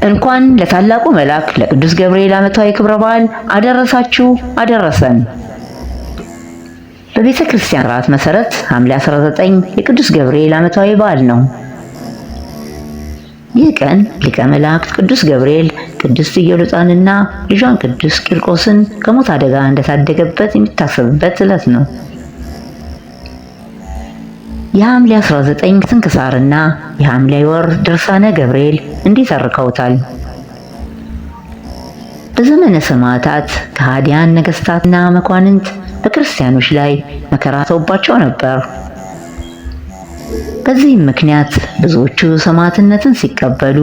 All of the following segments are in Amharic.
እንኳን ለታላቁ መልአክ ለቅዱስ ገብርኤል ዓመታዊ ክብረ በዓል አደረሳችሁ አደረሰን። በቤተ ክርስቲያን ሥርዓት መሰረት ሐምሌ 19 የቅዱስ ገብርኤል ዓመታዊ በዓል ነው። ይህ ቀን ሊቀ መላእክት ቅዱስ ገብርኤል ቅድስት ኢየሉጣንና ልጇን ቅዱስ ቂርቆስን ከሞት አደጋ እንደታደገበት የሚታሰብበት ዕለት ነው። የሐምሌ 19 ስንክሳርና የሐምሌ ወር ድርሳነ ገብርኤል እንዲህ ተርከውታል። በዘመነ ሰማዕታት ከሃዲያን ነገስታትና መኳንንት በክርስቲያኖች ላይ መከራ ተውባቸው ነበር። በዚህም ምክንያት ብዙዎቹ ሰማዕትነትን ሲቀበሉ፣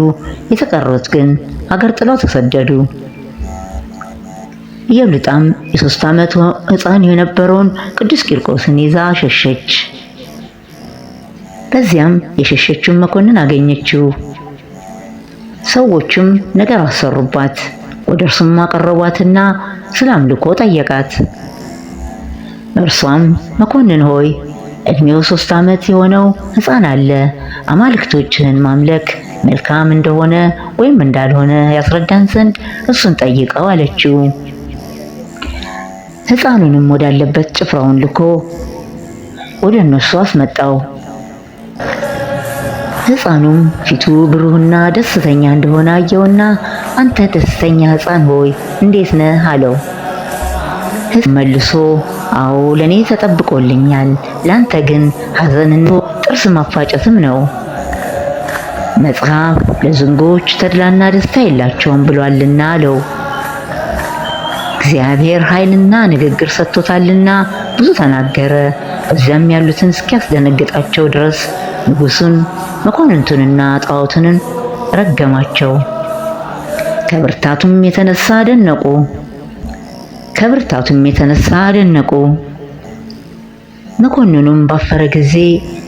የተቀሩት ግን አገር ጥለው ተሰደዱ። ኢየሉጣም የ3 ዓመት ሕፃን የነበረውን ቅዱስ ቂርቆስን ይዛ ሸሸች። በዚያም የሸሸችውን መኮንን አገኘችው። ሰዎቹም ነገር አሰሩባት። ወደ እርሱም አቀረቧትና ስለ አምልኮ ጠየቃት። እርሷም መኮንን ሆይ፣ ዕድሜው 3 ዓመት የሆነው ሕፃን አለ። አማልክቶችህን ማምለክ መልካም እንደሆነ ወይም እንዳልሆነ ያስረዳን ዘንድ እሱን ጠይቀው አለችው። ሕፃኑንም ወዳለበት ጭፍራውን ልኮ ወደ እነሱ አስመጣው። ሕፃኑም ፊቱ ብሩህና ደስተኛ እንደሆነ አየውና፣ አንተ ደስተኛ ሕፃን ሆይ፣ እንዴት ነህ? አለው። መልሶ፣ አዎ፣ ለኔ ተጠብቆልኛል፣ ላንተ ግን ሐዘንና ጥርስ ማፋጨትም ነው። መጽሐፍ ለዝንጎች ተድላና ደስታ የላቸውም ብሏልና አለው። እግዚአብሔር ኃይልና ንግግር ሰጥቶታልና ብዙ ተናገረ። በዚያም ያሉትን እስኪያስደነግጣቸው ድረስ ንጉሱን፣ መኳንንቱንና ጣዖቱንን ረገማቸው። ከብርታቱም የተነሳ አደነቁ። ከብርታቱም የተነሳ አደነቁ። መኮንኑም ባፈረ ጊዜ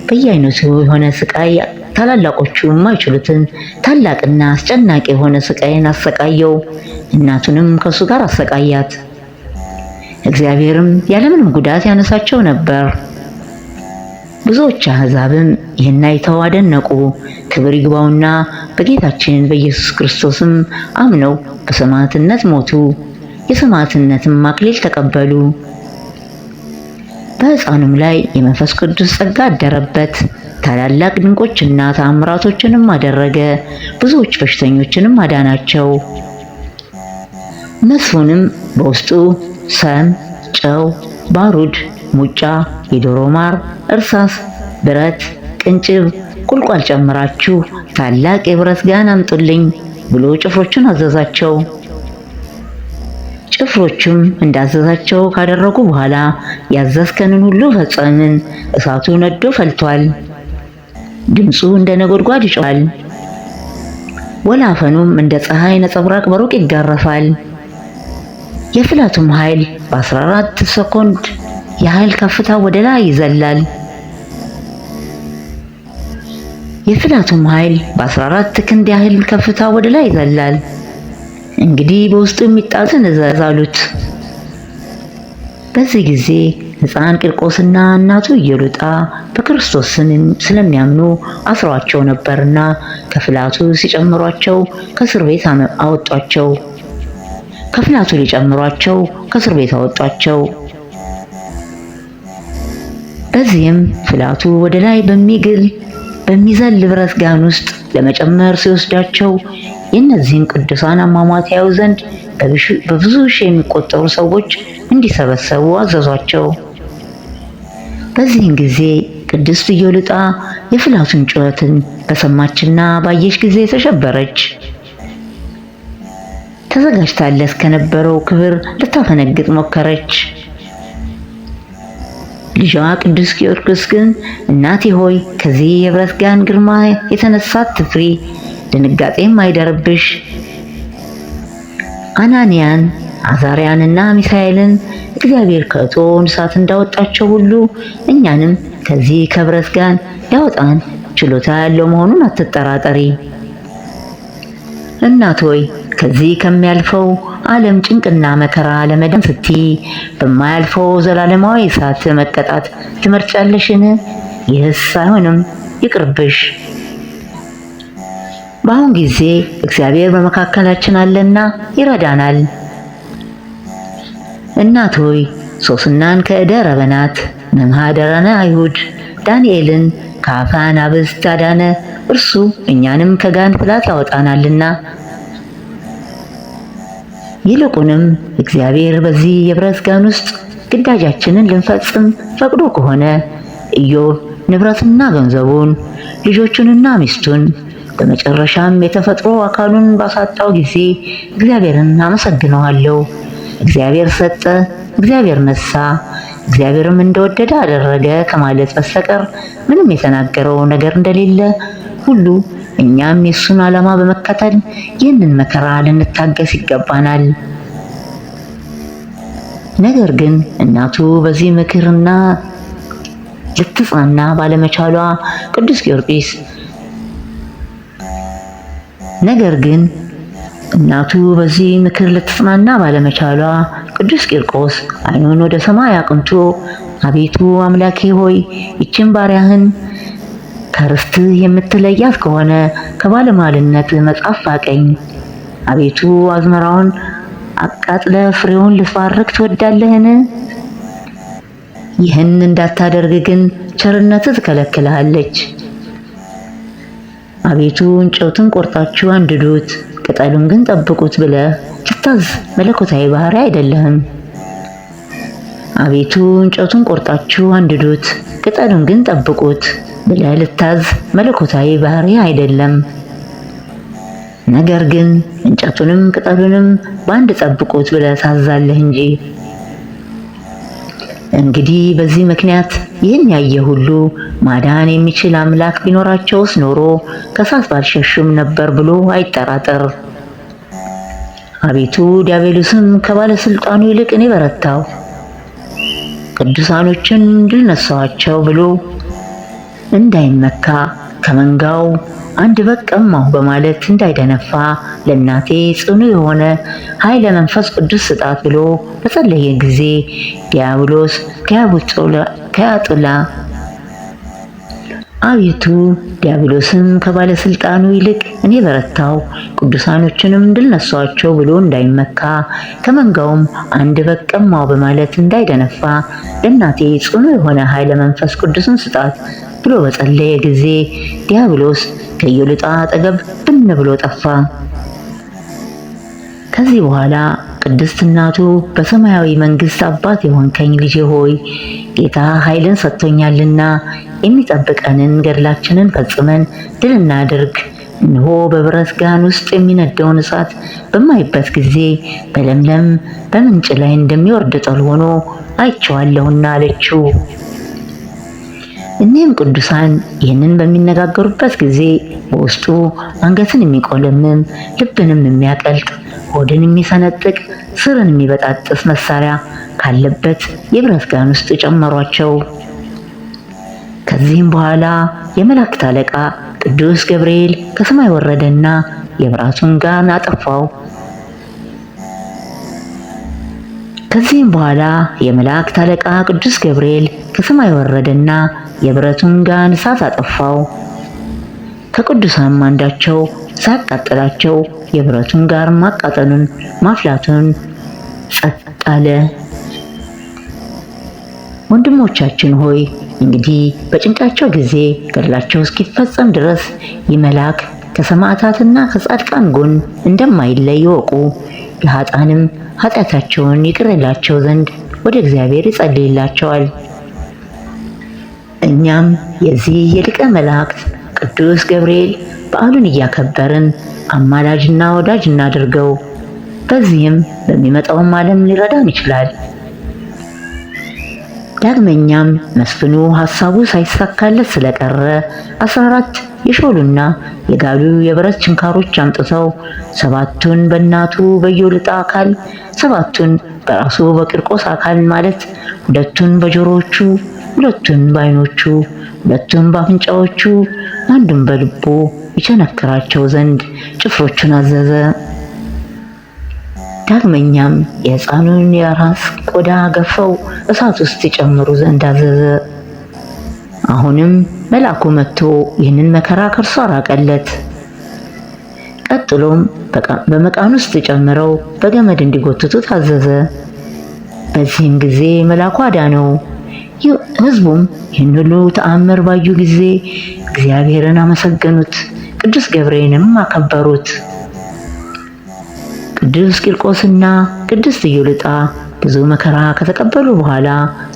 በየአይነቱ የሆነ ስቃይ፣ ታላላቆቹ የማይችሉትን ታላቅና አስጨናቂ የሆነ ስቃይን አሰቃየው። እናቱንም ከእሱ ጋር አሰቃያት። እግዚአብሔርም ያለምንም ጉዳት ያነሳቸው ነበር። ብዙዎች አሕዛብም ይህን አይተው አደነቁ። ክብር ይግባውና በጌታችን በኢየሱስ ክርስቶስም አምነው በሰማዕትነት ሞቱ። የሰማዕትነትም አክሊል ተቀበሉ። በሕፃኑም ላይ የመንፈስ ቅዱስ ጸጋ አደረበት። ታላላቅ ድንቆችና ተአምራቶችንም አደረገ። ብዙዎች በሽተኞችንም አዳናቸው። መስፉንም በውስጡ ሰም፣ ጨው፣ ባሩድ፣ ሙጫ፣ የዶሮ ማር፣ እርሳስ፣ ብረት፣ ቅንጭብ፣ ቁልቋል ጨምራችሁ ታላቅ የብረት ጋን አምጡልኝ ብሎ ጭፍሮቹን አዘዛቸው። ጭፍሮቹም እንዳዘዛቸው ካደረጉ በኋላ፣ ያዘዝከንን ሁሉ ፈጸምን፣ እሳቱ ነዶ ፈልቷል፣ ድምፁ እንደ ነጎድጓድ ይጮኻል፣ ወላፈኑም እንደ ፀሐይ ነጸብራቅ በሩቅ ይጋረፋል። የፍላቱም ኃይል በ14 ሰኮንድ የኃይል ከፍታ ወደ ላይ ይዘላል። የፍላቱም ኃይል በ14 ክንድ ያህል ከፍታ ወደ ላይ ይዘላል። እንግዲህ በውስጡ የሚጣሉትን እዘዝ አሉት። በዚህ ጊዜ ሕፃን ቂርቆስና እናቱ ኢየሉጣ በክርስቶስ ስም ስለሚያምኑ አስረዋቸው ነበርና ከፍላቱ ሲጨምሯቸው ከእስር ቤት አወጧቸው። ከፍላቱ ሊጨምሯቸው ከእስር ቤት አወጧቸው። በዚህም ፍላቱ ወደ ላይ በሚግል በሚዘል ብረት ጋን ውስጥ ለመጨመር ሲወስዳቸው የእነዚህን ቅዱሳን አሟሟት ያዩ ዘንድ በብዙ ሺህ የሚቆጠሩ ሰዎች እንዲሰበሰቡ አዘዟቸው። በዚህን ጊዜ ቅድስት ኢዮልጣ የፍላቱን ጩኸትን በሰማችና ባየች ጊዜ ተሸበረች። ተዘጋጅታለት ከነበረው ክብር ልታፈነግጥ ሞከረች። ልጇ ቅዱስ ጊዮርጊስ ግን፣ እናቴ ሆይ፣ ከዚህ የብረት ጋን ግርማ የተነሳ አትፍሪ፣ ድንጋጤም አይደርብሽ። አናንያን፣ አዛርያንና ሚሳኤልን እግዚአብሔር ከእቶን እሳት እንዳወጣቸው ሁሉ እኛንም ከዚህ ከብረት ጋን ሊያወጣን ችሎታ ያለው መሆኑን አትጠራጠሪ። እናት ሆይ፣ ከዚህ ከሚያልፈው ዓለም ጭንቅና መከራ ለመዳን ስትይ በማያልፈው ዘላለማዊ እሳት መቀጣት ትመርጫለሽን? ይህስ አይሆንም፣ ይቅርብሽ። በአሁን ጊዜ እግዚአብሔር በመካከላችን አለና ይረዳናል። እናት ሆይ ሶስናን ከእደ ረበናት መምሃደረነ አይሁድ ዳንኤልን ከአፈ አናብስት አዳነ፣ እርሱ እኛንም ከጋን ፍላት ያወጣናልና። ይልቁንም እግዚአብሔር በዚህ የብረት ጋን ውስጥ ግዳጃችንን ልንፈጽም ፈቅዶ ከሆነ ኢዮብ ንብረትና ገንዘቡን ልጆቹንና ሚስቱን በመጨረሻም የተፈጥሮ አካሉን ባሳጣው ጊዜ እግዚአብሔርን አመሰግነዋለሁ። እግዚአብሔር ሰጠ፣ እግዚአብሔር ነሳ፣ እግዚአብሔርም እንደወደደ አደረገ ከማለት በስተቀር ምንም የተናገረው ነገር እንደሌለ ሁሉ እኛም የእሱን ዓላማ በመከተል ይህንን መከራ ልንታገስ ይገባናል። ነገር ግን እናቱ በዚህ ምክርና ልትጽናና ባለመቻሏ ቅዱስ ጊዮርጊስ ነገር ግን እናቱ በዚህ ምክር ልትጽናና ባለመቻሏ ቅዱስ ቂርቆስ ዓይኑን ወደ ሰማይ አቅንቶ አቤቱ አምላኬ ሆይ ይችን ባሪያህን ከርስትህ የምትለያት ከሆነ ከባለሟልነት መጽሐፍ ፋቀኝ። አቤቱ አዝመራውን አቃጥለ ፍሬውን ልትባርክ ትወዳለህን? ይህን እንዳታደርግ ግን ቸርነትህ ትከለክልሃለች። አቤቱ እንጨቱን ቆርጣችሁ አንድዱት፣ ቅጠሉን ግን ጠብቁት ብለህ ልታዝ መለኮታዊ ባህሪ አይደለህም። አቤቱ እንጨቱን ቆርጣችሁ አንድዱት፣ ቅጠሉን ግን ጠብቁት ብለህ ልታዝ መለኮታዊ ባህሪ አይደለም። ነገር ግን እንጨቱንም ቅጠሉንም በአንድ ጠብቁት ብለህ ታዛለህ እንጂ። እንግዲህ በዚህ ምክንያት ይህን ያየ ሁሉ ማዳን የሚችል አምላክ ቢኖራቸውስ ኖሮ ከእሳት ባልሸሹም ነበር ብሎ አይጠራጠር። አቤቱ ዲያብሎስም ከባለስልጣኑ ይልቅ እኔ በረታሁ፣ ቅዱሳኖችን ድል ነሳኋቸው ብሎ እንዳይመካ ከመንጋው አንድ በግ ቀማሁ በማለት እንዳይደነፋ ለእናቴ ጽኑ የሆነ ኃይለ መንፈስ ቅዱስ ስጣት ብሎ በጸለየ ጊዜ ዲያብሎስ ከያጡላ አቤቱ ዲያብሎስም ከባለስልጣኑ ይልቅ እኔ በረታው ቅዱሳኖችንም ድል ነሳኋቸው ብሎ እንዳይመካ ከመንጋውም አንድ በግ ቀማሁ በማለት እንዳይደነፋ ለእናቴ ጽኑ የሆነ ኃይለ መንፈስ ቅዱስን ስጣት ብሎ በጸለየ ጊዜ ዲያብሎስ ከኢዮልጣ አጠገብ ብን ብሎ ጠፋ። ከዚህ በኋላ ቅድስት እናቱ በሰማያዊ መንግስት አባት የሆንከኝ ልጄ ሆይ ጌታ ኃይልን ሰጥቶኛልና የሚጠብቀንን ገድላችንን ፈጽመን ድል እናድርግ። እነሆ በብረት ጋን ውስጥ የሚነደውን እሳት በማይበት ጊዜ በለምለም በምንጭ ላይ እንደሚወርድ ጠል ሆኖ አይቼዋለሁና አለችው። እኒህም ቅዱሳን ይህንን በሚነጋገሩበት ጊዜ በውስጡ አንገትን የሚቆለምም ልብንም የሚያቀልጥ ሆድን የሚሰነጥቅ ስርን የሚበጣጥስ መሳሪያ ካለበት የብረት ጋን ውስጥ ጨመሯቸው። ከዚህም በኋላ የመላእክት አለቃ ቅዱስ ገብርኤል ከሰማይ ወረደና የብረቱን ጋን አጠፋው። ከዚህም በኋላ የመላእክት አለቃ ቅዱስ ገብርኤል ከሰማይ ወረደና የብረቱን ጋን እሳት አጠፋው። ከቅዱሳንም አንዳቸው ሳያቃጥላቸው የብረቱን ጋር ማቃጠሉን ማፍላቱን ጸጥ አለ። ወንድሞቻችን ሆይ እንግዲህ በጭንቃቸው ጊዜ ገድላቸው እስኪፈጸም ድረስ ይህ መልአክ ከሰማዕታትና ከጻድቃን ጎን እንደማይለይ ይወቁ። የኃጥአንም ኃጢአታቸውን ይቅር ይላቸው ዘንድ ወደ እግዚአብሔር ይጸልይላቸዋል። እኛም የዚህ የሊቀ መላእክት ቅዱስ ገብርኤል በዓሉን እያከበርን አማላጅና ወዳጅ እናድርገው። በዚህም በሚመጣውም ዓለም ሊረዳን ይችላል። ዳግመኛም መስፍኑ ሐሳቡ ሳይሳካለት ስለቀረ 14 የሾሉና የጋሉ የብረት ችንካሮች አምጥተው 7ቱን በእናቱ በኢዮልጣ አካል፣ 7ቱን በራሱ በቂርቆስ አካል ማለት 2ቱን በጆሮዎቹ፣ 2ቱን በዓይኖቹ፣ 2ቱን በአፍንጫዎቹ፣ አንዱን በልቡ ይቸነክራቸው ዘንድ ጭፍሮቹን አዘዘ። ዳግመኛም የሕፃኑን የራስ ቆዳ ገፈው እሳት ውስጥ ይጨምሩ ዘንድ አዘዘ። አሁንም መልአኩ መጥቶ ይህንን መከራ ከእርሱ አራቀለት። ቀጥሎም በመቃን ውስጥ ጨምረው በገመድ እንዲጎትቱ ታዘዘ። በዚህም ጊዜ መልአኩ አዳነው። ሕዝቡም ይህን ሁሉ ተአምር ባዩ ጊዜ እግዚአብሔርን አመሰገኑት፣ ቅዱስ ገብርኤልንም አከበሩት። ቅዱስ ቂርቆስና ቅድስት ኢዮልጣ ብዙ መከራ ከተቀበሉ በኋላ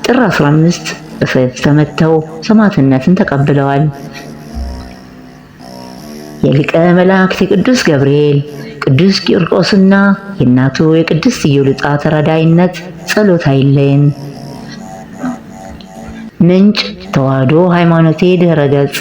ጥር 15 በሰይፍ ተመተው ሰማዕትነትን ተቀብለዋል። የሊቀ መላእክት የቅዱስ ገብርኤል፣ ቅዱስ ቂርቆስና የእናቱ የቅድስት ኢዮልጣ ተራዳኢነት ጸሎት አይለየን። ምንጭ ተዋሕዶ ሃይማኖቴ ድኅረ ገጽ።